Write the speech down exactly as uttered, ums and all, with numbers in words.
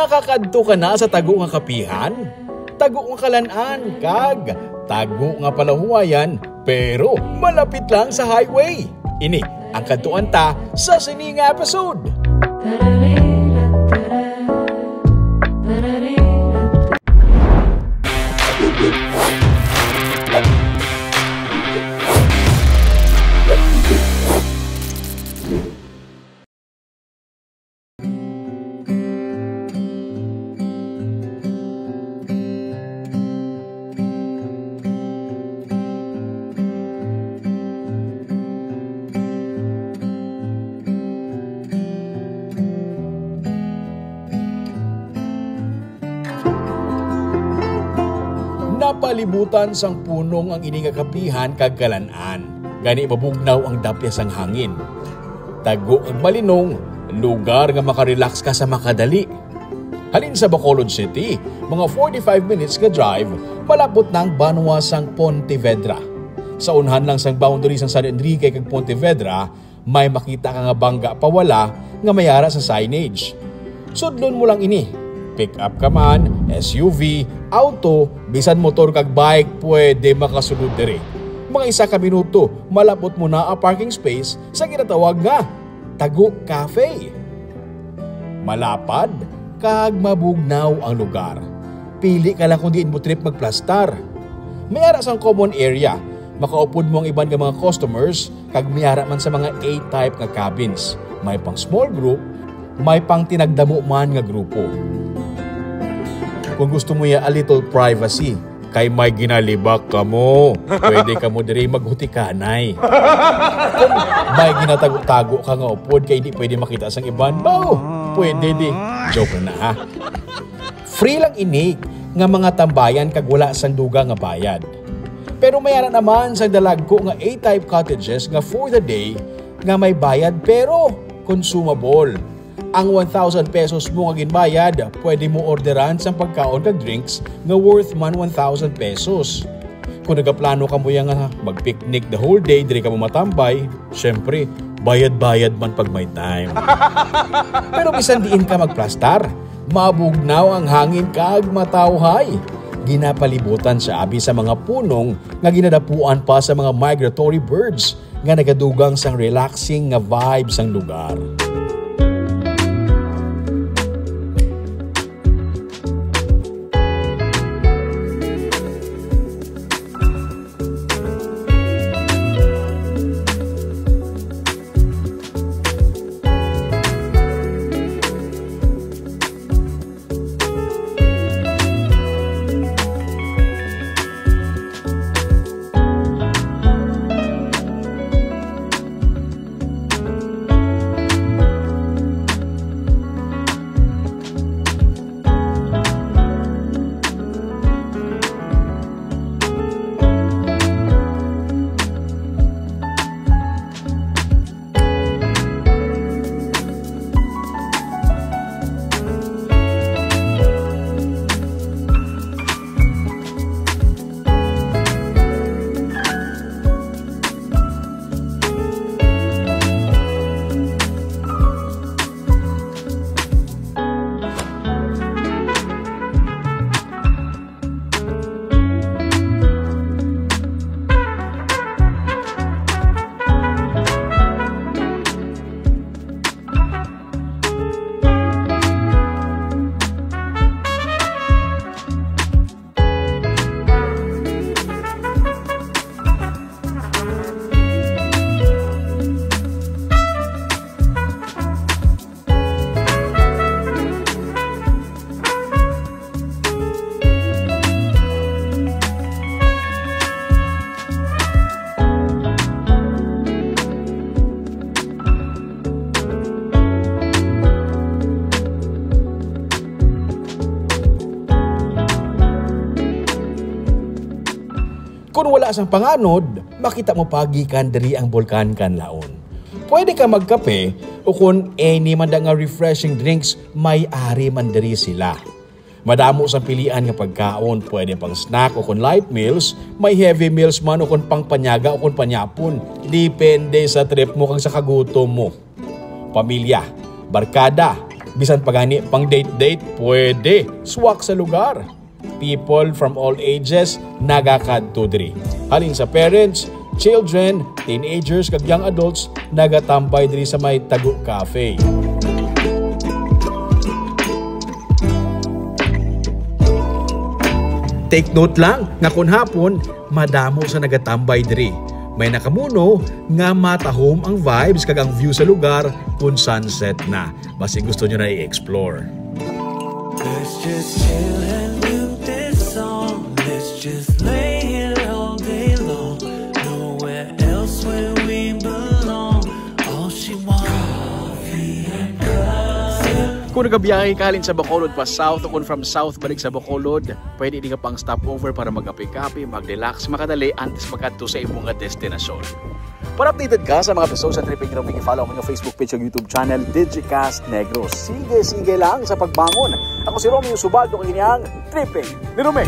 Nakakadto ka na sa tago nga kapihan, tago nga kalan-an, kag tago nga palahuwayan, pero malapit lang sa highway. Ini ang kadtuan ta sa sini nga episode. Napalibutan sang punong ang ini nga kapihan kag kalan-an. Gani mabugnaw ang dapya sang hangin. Tago kag malinong, lugar nga makarelax ka sa makadali. Halin sa Bacolod City, mga forty-five minutes nga drive, malapot na ang banwa sang Pontevedra. Sa unhan lang sang boundary sang San Enrique kag Pontevedra, may makita ka nga bangga pawala nga may ara sa signage. Sudlon mo lang ini. Pick up ka man, S U V, auto, bisan motor kag bike, pwede makasulod diri. Mga isa ka minuto, malapot mo na ang parking space sa ginatawag nga Tago Cafe. Malapad kag mabugnaw ang lugar. Pili ka lang kung diin mo trip magplastar. May ara sang common area. Makaupod mo ang iban nga mga customers kag may ara man sa mga A-type nga cabins. May pang small group, may pang tinagdamo man nga grupo. Kung gusto mo ya a little privacy, kay may ginalibak kamo. Pwede kamo diri maghutikanay. Kung may ginatago-tago ka nga upod kay di pwede makita sang iban, baw, pwede di. Joke na, ha? Free lang ini nga mga tambayan kag wala sang dugang nga bayad. Pero may ara naman sang dalagko nga A-type cottages nga for the day nga may bayad pero consumable. Ang one thousand pesos mo nga ginbayad, pwede mo orderan sang pagkaon kag drinks nga worth man one thousand pesos. Kung nagaplano kamo ya nga mag-picnic the whole day, diri kamo matambay, syempre, bayad-bayad man pag may time. Pero bisan diin ka magplastar, mabugnaw ang hangin kag matawhay. Ginapalibutan siya abi sa mga punong nga ginadapuan pa sa mga migratory birds nga nagadugang sang relaxing nga vibe sang lugar. Kon wala sang panganod, makita mo pa gikan diri ang Bulkan Kanlaon. Pwede ka magkape o kon any man da nga refreshing drinks, may ari man diri sila. Madamo sang pilian nga pagkaon, pwede pang snack o kon light meals, may heavy meals man o kon pangpanyaga o kon panyapon. Depende sa trip mo kag sa kagutom mo. Pamilya, barkada, Bisan pa gani pang date-date, pwede. Swak sa lugar. People from all ages nagakadto diri. Halin sa parents, children, teenagers, kag young adults nagatambay diri sa may Tago Cafe. Take note lang nga kon hapon, madamo sa nagatambay diri. May nakamuno nga matahom ang vibes kag ang view sa lugar kon sunset na. Basi gusto nyo na i-explore. Let's just chill and do this song. Let's just lay here all day long. Nowhere else where we belong. All she wants. Kung nagabiyahe ka halin sa Bacolod pa south o kung from south balik sa Bacolod, pwede di ka pang stopover para mag-kape-kape, mag-relax, makadali antes makadto sa imo nga destinasyon. Para updated ka sa mga episode sa Tripping Room, i-follow ang inyong Facebook page ug YouTube channel, Digicast Negros. Sige, sige lang sa pagbangon. Ako si Romeo Subaldo, kag ini ang Tripping ni Rome.